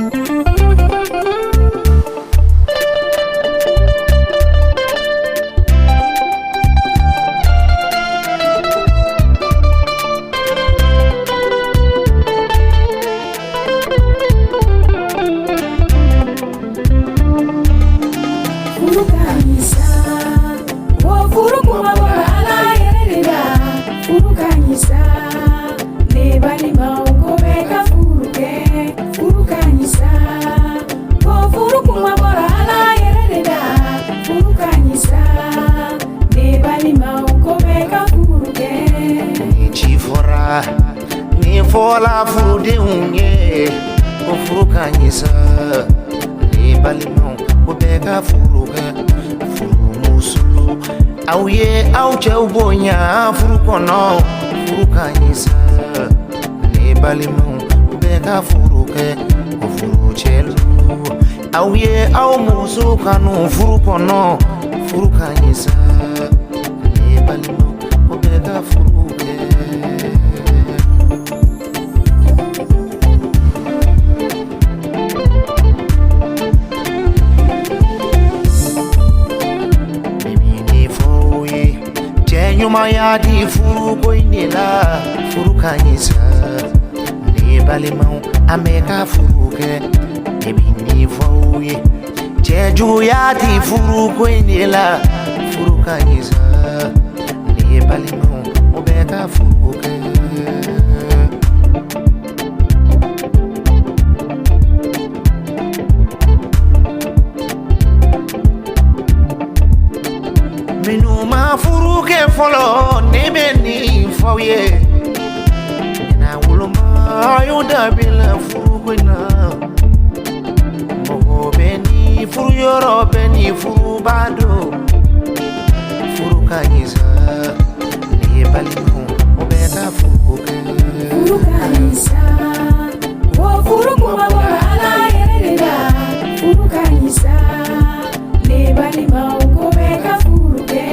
Furu ka ɲi sa, o furu kuma bɔra Ala yɛrɛ de la. Furu ka ɲi sa, ne balimaw, ko bɛɛ ka furu kɛ. Furu ka ɲi sa, o furu kuma bɔra Ala yɛrɛ de la. Furu ka ɲi sa, ne balimaw, ko bɛɛ ka furu kɛ. Ni ci fɔra, ni fɔla furudenw ye ko furu ka ɲi sa, ne balimaw, ko bɛɛ ka furu kɛ. Furumuso, aw ye aw cɛw bonya furu kɔnɔ. Furu ka ɲi sa, ne balimaw, ko bɛɛ ka furu kɛ. Ko furucɛlu, aw ye aw muso kanu furu kɔnɔ. Furu ka ɲi sa, ne balimaw, ko bɛɛ ka furu kɛ. Ne bɛ nin fɔ aw ye, cɛ ɲumanya di furuko in de la. Furu ka ɲi sa, ne balimaw, an bɛ ka furu kɛ. Ne bɛ nin fɔ aw ye, cɛ juguya ti furuko in de la. Furu ka ɲi sa, ne balimaw, o bɛ ka furu kɛ. Minnu ma furu kɛ fɔlɔ, ne bɛ nin fɔ aw ye: na woloma a y'o dabila furuko in na. Mɔgɔ bɛ ni furu yɔrɔ bɛ ni furuba don. Furu ka ɲi sa, ne balimaw, o bɛ ka furu kɛ. Furu ka ɲi sa, o furu kuma bɔra Ala yɛrɛ de la. Furu ka ɲi sa, ne balimaw, ko bɛɛ ka furu kɛ.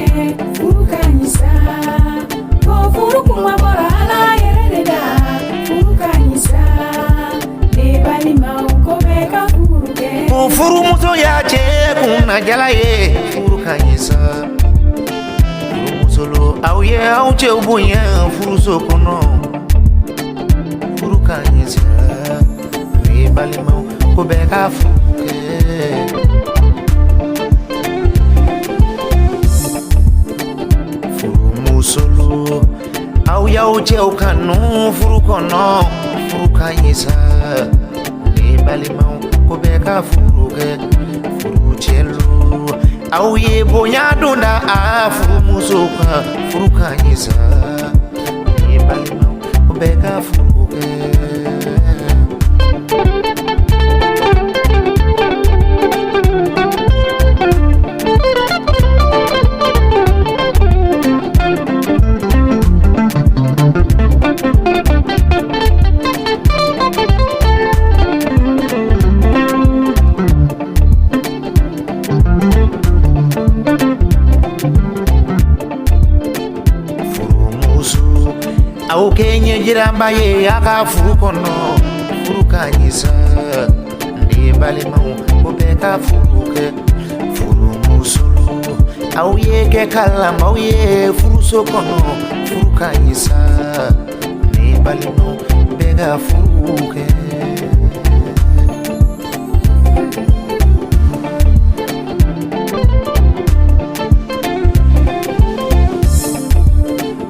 Furu ka ɲi sa, o furu kuma bɔra Ala yɛrɛ de la. Furu ka ɲi sa, ne balimaw, ko bɛɛ ka furu kɛ. Ko furumuso y'a cɛ kunnajala ye. Furu ka ɲi sa. Furumusolo, aw ye aw cɛw bonya furuso kɔnɔ. Furu ka ɲi sa, ne balimaw, ko bɛɛ ka furu kɛ. Furumusolo, aw y'aw cɛw kanu furu kɔnɔ. Furu ka ɲi sa, ne balimaw, ko bɛɛ ka furu kɛ. Furucɛlu, aw ye bonya don da a furumuso kan. Furu ka ɲi sa, ne balimaw, ko bɛɛ ka furu kɛ. Furumuso, aw kɛ ɲɛjiranba ye a ka furu kɔnɔ. Furu ka ɲi sa, ne balimaw, ko bɛɛ ka furu kɛ. Furumuso, aw ye kɛ kalamaw ye furuso kɔnɔ. Furu ka ɲi sa, ne balimaw, bɛɛ ka furu kɛ.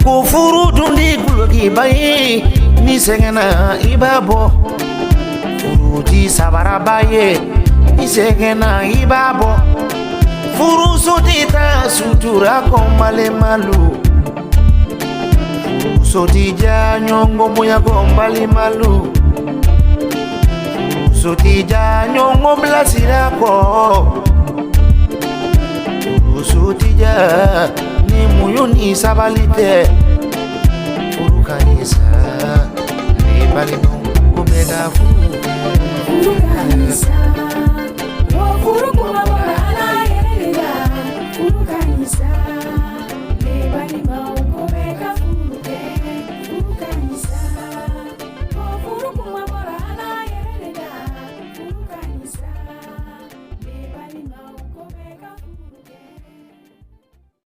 Ko furu dun di gulokiba ye, ni sɛgɛnna i b'a bɔ. Furu ti sabaraba ye, ni sɛgɛnna i b'a bɔ. Furuso ti taa sutura kɔ malemalu. Furuso ti ja ɲɔgɔn bonya kɔ balimalu. Furuso ti ja ɲɔgɔn bilasira kɔ. Furuso ti ja ni muɲu ni sabali tɛ. Furu ka ɲi sa, ne balimaw, ko bɛɛ ka furu.